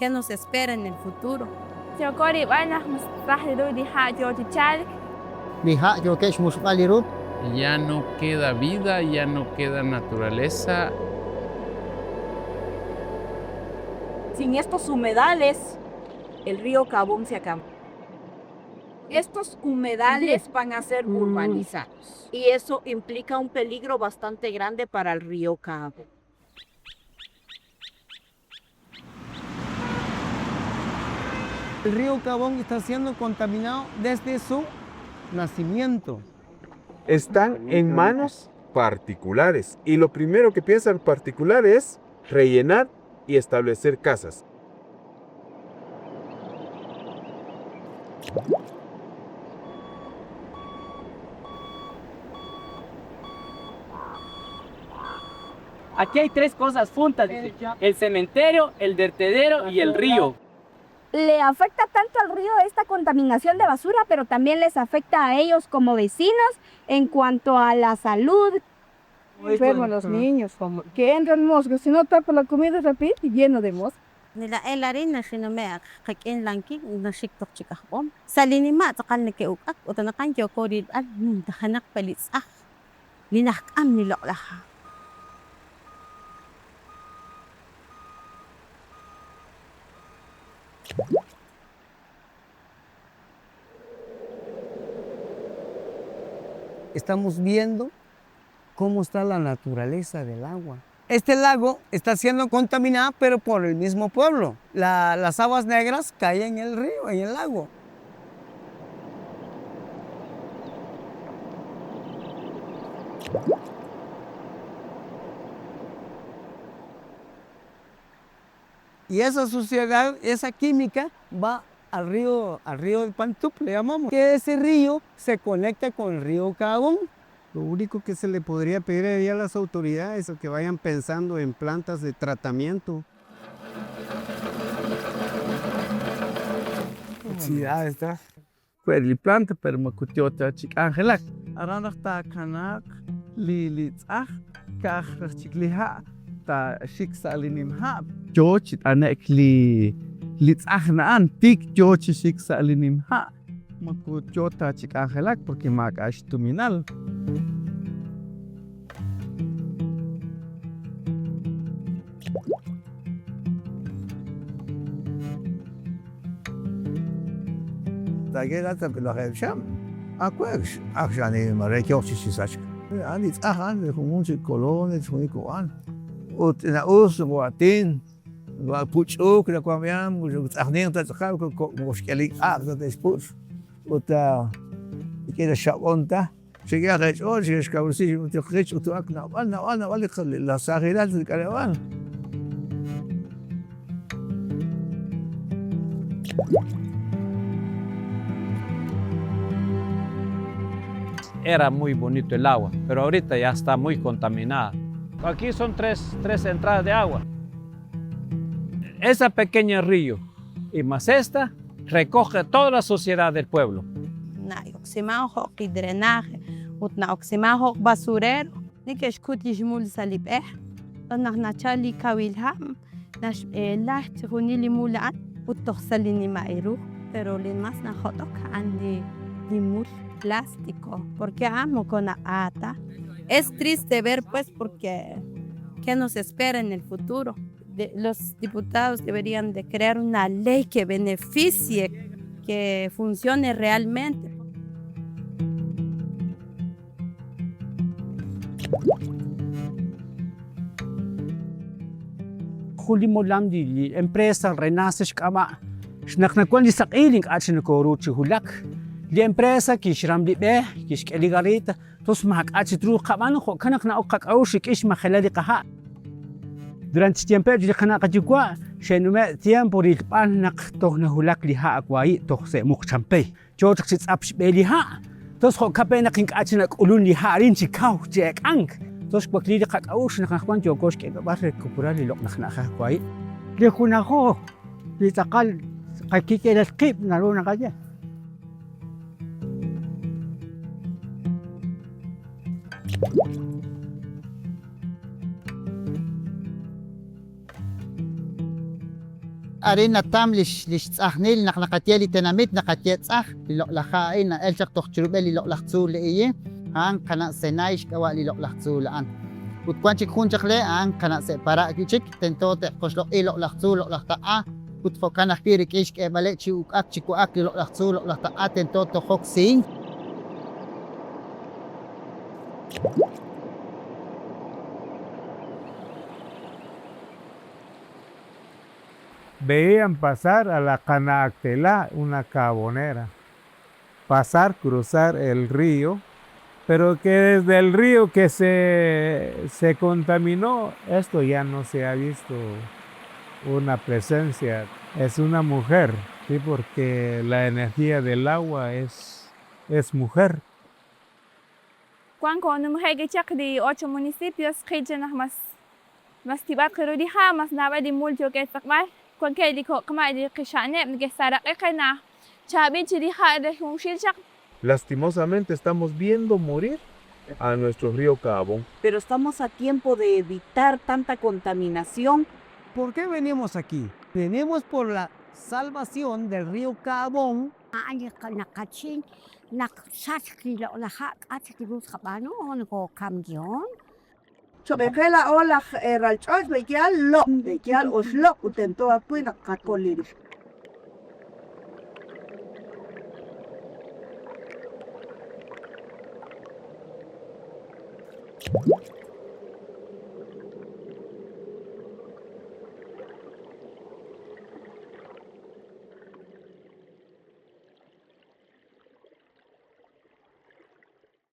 ¿Qué nos espera en el futuro? Yooko rilb'al naq tz'aj ru li ha' yoo chi chalk. Li ha' yookeb' xmuxb'al li ru. Ya no queda vida, ya no queda naturaleza. Sin estos humedales, el río Cabón se acaba. Estos humedales van a ser urbanizados y eso implica un peligro bastante grande para el río Cabo. El río Cabón está siendo contaminado desde su nacimiento. Están en manos particulares y lo primero que piensa el particular es rellenar y establecer casas. Aquí hay tres cosas juntas, dice. El cementerio, el vertedero y el río. Le afecta tanto al río esta contaminación de basura, pero también les afecta a ellos como vecinos en cuanto a la salud. Enfermos los niños, como que entran moscos, si no tapa la comida rápido, lleno de moscos. Laa'e arin naxinume'k qik'in lanki naxik toj chi k'ajb'om sa' li nima' tz'aqal neke'uk'ak ut anaqwan yooko rilb'al numtajenaq pe li tz'aj li najk'am li loq'laj ha'. Estamos viendo cómo está la naturaleza del agua. Este lago está siendo contaminado, pero por el mismo pueblo. Las aguas negras caen en el río, en el lago. Y esa suciedad, esa química va al río del Pantup, le llamamos. Que ese río se conecta con el río Cabón. Lo único que se le podría pedir ahí a las autoridades es que vayan pensando en plantas de tratamiento. Oxidada está. Pues li planta, pero me cutió ta chicangelak. Aran ta kanak li li tzaj kaj chikliha ta xik salinim ha. Yo chit anek li li tzaj naan tik yo chi xik salinim ha. Me cutió ta chicangelak porque ma kax tuminal. Tagera ta la sham. Akwex akshani marekyo chisach. Ani tzahan de jumunchi colones junico an. Ut na us guatin wa puchuk la kwamiam tzahnin ta tzahal ko moshkeli ak ta después. Ut kira shabonta. Llegué a rech oh llegué a cabecillo ut rech ut ak na na na na la sagiral del caraván. Era muy bonito el agua, pero ahorita ya está muy contaminada. Aquí son tres entradas de agua. Esa pequeña río y más esta recoge toda la suciedad del pueblo. Na oksimanjo y drenaje, ut na oksimanjo basurero, ni que xkut yishmul salib'ej, naj nachali kawilham, nax laj junili mulaan, ut toxsalini ma'iru, pero lin más na jotok andi limul plástico, porque amo con ata. Es triste ver pues porque qué nos espera en el futuro. Los diputados deberían de crear una ley que beneficie, que funcione realmente. Juli Molam di li empresa Renace xk'ama xnaqnakuan li saq'il ink'a' chinokoru chi hulak. Li empresa kixram li b'e, kixk'e li garita, tos mak'a chi tru qab'an jo' kanaq na'ok qak'aw xik'ix majela li qaja'. Durante tiempo li qana qachukwa xenume tiempo rilb'al naq toj nahulak li ha' akwayi toj se'muq champey. Chochaq chi tz'ap xb'e li ha'. Tos jo' kape naq ink'a' chi nak'ulun li ha' rin chi kaw chi ek'ank. Tos xwakli li qak'aw xnaq najwan yoko xk'eb'al recuperar li loq' naq na'aj akwayi. Li junajo li tz'aqal qakik'el al qib' naru naqaye. Arin natam li xtz'ajnil naq naqaye li tenamit naqaye tz'aj. Li loq'laj ha' a'in na'el chaq toj chirub'el li loq'laj tzuul Lehiyi, a'an qana' Senay xk'ab'a' li loq'laj tzuul a'an. Ut wan chik jun chaq le' a'an qana' Se'para' wi' chik, tento te'qoxloq'i loq'laj tzuul loq'laj taq'a ut jo'kan ajwi' rik'in xk'eeb'aleb' chi uk'ak chi wa'ak li loq'laj tzuul loq'laj taq'a tento tojok siin. Veían pasar a la Canaactelá, una cabonera, pasar, cruzar el río, pero que desde el río que se, se contaminó, esto ya no se ha visto una presencia. Es una mujer, ¿sí? Porque la energía del agua es, es mujer. Wan koonumje'k chaq li ocho municipios qil cha naq mas mas tib'atq ru li ha' mas naab'al li mul yookeb' xtz'eqb'al wankeb' li kok' ma' li qixa'aneb' neke'xseeraq'i qe naq chaab'il chi li ha' re junxil chaq. Lastimosamente estamos viendo morir a nuestro río Cahabón. Pero estamos a tiempo de evitar tanta contaminación. ¿Por qué venimos aquí? Venimos por la salvación del río Cahabón. A'an li naqachin naq sachq li loq'laj ha' k'a' chik li tqab'aanu nokokamyon. Choq' qe laa'o laj ralch'och' pe'yaal loq' pe'yaal oxloq' ut tento ajwi' naq qakol li rix.